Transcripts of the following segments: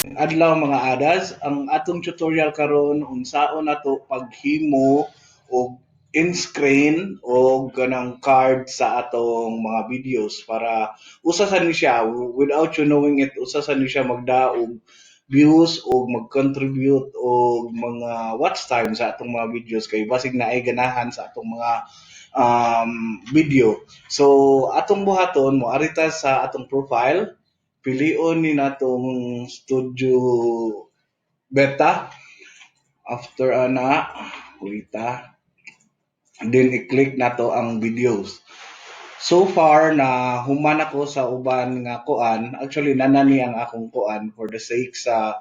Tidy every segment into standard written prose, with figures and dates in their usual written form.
Adlaw, mga adas, ang atong tutorial karon, unsaon nato paghimo og end screen o kanang card sa atong mga videos para usa sa ni siya, without you knowing it, usa sa ni siya magdaog views o mag-contribute og mga watch time sa atong mga videos kay basig naay ganahan sa atong mga video. So atong buhaton, moari ta sa atong profile, pilion ni natong Studio Beta. After ana, wait, then i-click nato ang videos. So far na human ako sa uban nga kuan, actually nana ni ang akong kuan. For the sake sa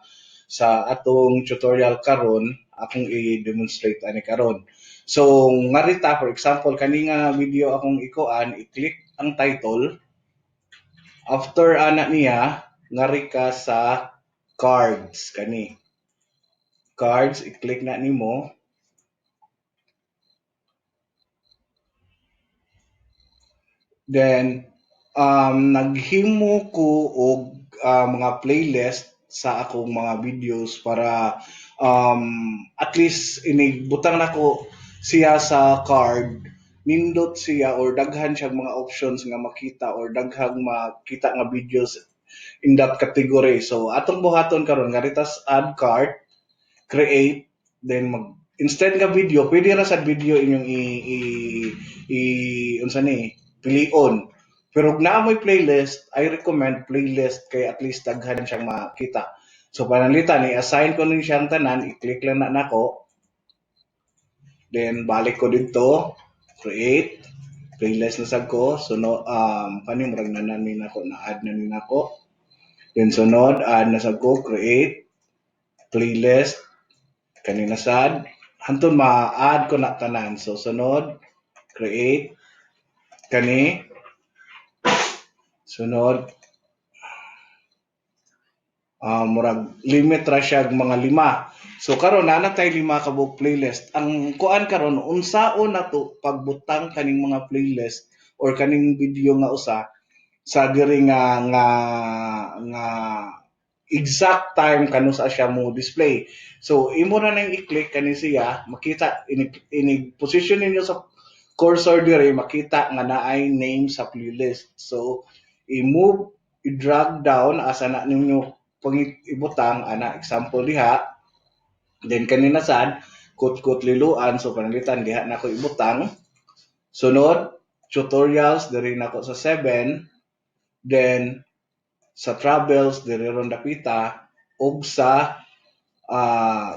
atong tutorial karon, akong i-demonstrate ani karon. So ngarita, for example, kani nga video akong ikuan, i-click ang title. After ana niya, ngari ka sa cards, kani. Cards, i-click na nimo. Then naghimo ko og mga playlist sa akong mga videos para at least inig butang nako siya sa card, nindot siya or daghan siya mga options nga makita or daghang makita nga videos in that category. So atong buhaton karon, ngari tas add card, create, then mag instead nga video, pwede ra sa video inyong i unsa ni pilion. Pero kung naa moy playlist, I recommend playlist kay at least daghan siyang makita. So pananglitan i-assign ko ni siyang tanan, i-click lang na nako. Then balik ko didto, create playlist na sad ko. So no, kani murag na ni nako, na add na ni nako. Then sunod, add na sad ko, create playlist kani na sad hantod ma-add ko na tanan. So sunod, create kani, sunod, murag limit ra siya mga 5. So karon naa na tay 5 ka buok playlist. Ang kuan karon, unsaon nato pagbutang kaning mga playlist or kaning video nga usa sa diri nga exact time kanusa siya mo display. So imo na nang i-click kani siya, makita ini position ninyo sa cursor diri, makita nga naay name sa playlist. So i-move, i-drag down asa na ninyo pag ibutang ana, example diha. Then kanina sad kut-kut liluan, so pananglitan diha nako ibutang. Sunod, tutorials diri nako sa 7, then sa travels diri ron dapita, ug sa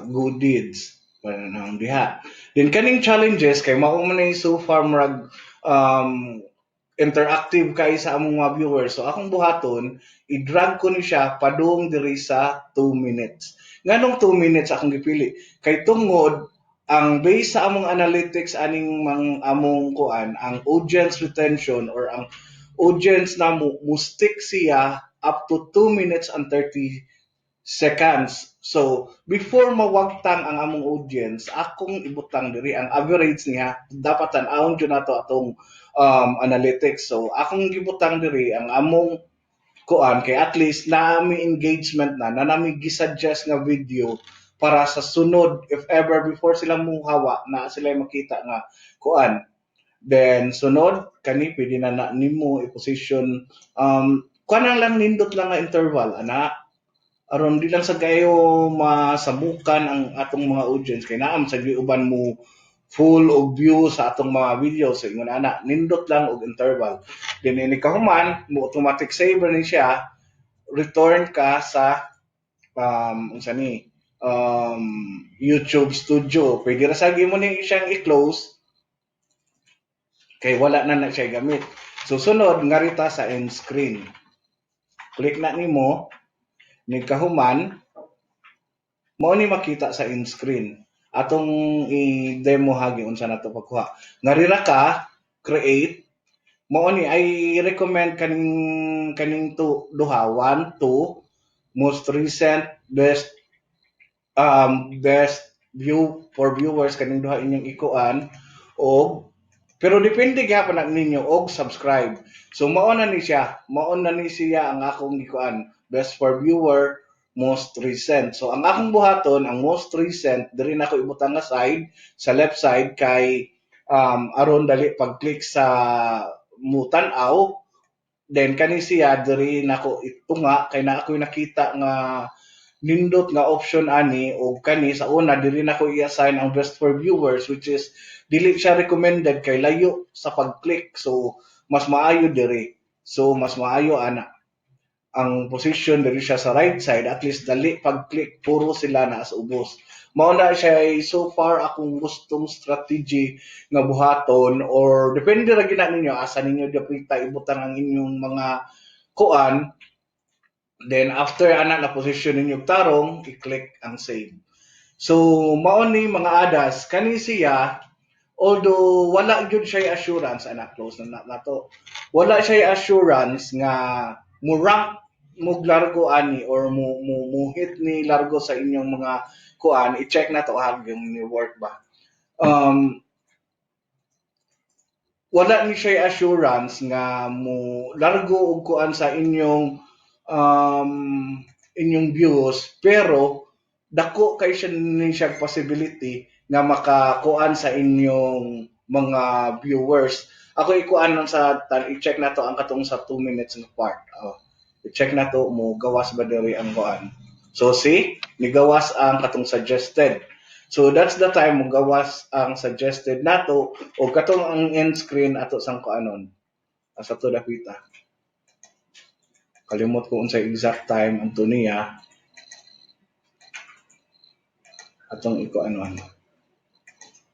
good deeds pananang diha. Then kaning challenges kay mao man ni so far murag interactive kay sa among mga viewers. So akong buhaton, i-drag ko ni siya padung diri sa 2 minutes. Nganong 2 minutes akong gipili? Kay tungod ang base sa among analytics aning mang among kuan, ang audience retention or ang audience namo mo stick siya up to 2 minutes and 30 seconds. So before mawagtang ang among audience, akong ibutang diri ang average niya, dapat tan-awon jud nato atong analytics. So akong gibutang diri ang among kuan kay at least naa mi engagement na na nami gisuggest nga video para sa sunod, if ever before sila muhawa na sila makita nga kuan. Then sunod, kani pwede na na nimo i-position, kuan lang, nindot lang nga interval ana aron di lang sa kayo masabukan ang atong mga audience kay naa man sa uban mo full og view sa atong mga video. So ingon ana, nindot lang og interval. Then ini kahuman mo automatic save ni siya, return ka sa unsa ni YouTube Studio. Pwede ra sa mo ni siyang i-close kay wala na na siya gamit. So sunod, ngarita sa end screen, click na nimo. Ni kahuman, mao ni makita sa end screen. Atong i-demo hagi unsa nato pagkuha. Ngari ra ka, create. Mao ni I recommend kaning to duha, 1, 2, most recent, best, best view for viewers, kaning duha inyong ikuan og pero depende gyapon na ninyo og subscribe. So mao na ni siya ang akong gikuan, best for viewer. most recent. So ang akong buhaton, ang most recent diri nako ibutang nga side, sa left side, kay aron dali pag-click sa mutan-aw. Then kani siya diri nako itunga kay naa ko'y nakita nga nindot nga option ani. Og kani sa una, diri nako i-assign ang best for viewers, which is dili siya recommended kay layo sa pag-click, so mas maayo diri. So mas maayo ana ang position diri siya sa right side, at least dali pag-click, puro sila naa sa ubos. Mao na siya so far akong gustong strategy nga buhaton, or depende ra gyud na ninyo asa ninyo dapita ibutang ang inyong mga kuan. Then after ana na position ninyo tarong, i-click ang save. So mao ni, mga adas, kani siya, although wala gyud siya assurance ana, close na nato. Wala siya assurance nga mo rank mo largo ani or mo hit ni largo sa inyong mga kuan. I-check na to ha, yung ni work ba. Wala ni siya assurance nga mo largo og kuan sa inyong views, pero dako kay siya ni siya possibility nga makakuan sa inyong mga viewers. Ako ikuan lang sa i-check na to ang katong sa 2 minutes nga part. Oh, i-check na to mo gawas ba diri ang kuan. So see, nigawas ang katong suggested. So that's the time mo gawas ang suggested nato o katong ang end screen ato sang kuanon. Asa to dapita? Kalimot ko unsay exact time anto niya. Atong ikuanon.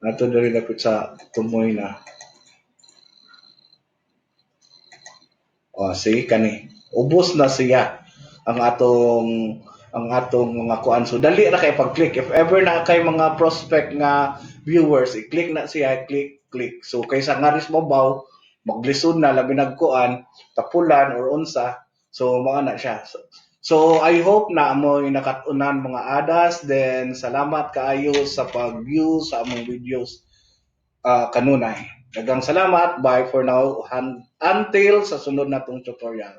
Ato diri dapit sa tumoy na. O, see kani. Ubos na siya ang atong mga kuan. So dali ra kay pag-click. If ever na kay mga prospect nga viewers, i-click na siya, click, click. So kaysa nga ris mabaw, maglisod na labi nagkuan, tapulan or unsa. So mao na siya. So I hope na amoy nakat-unan, mga adas. Then salamat kaayo sa pag-view sa among videos kanunay. Daghang salamat. Bye for now until sa sunod natong tutorial.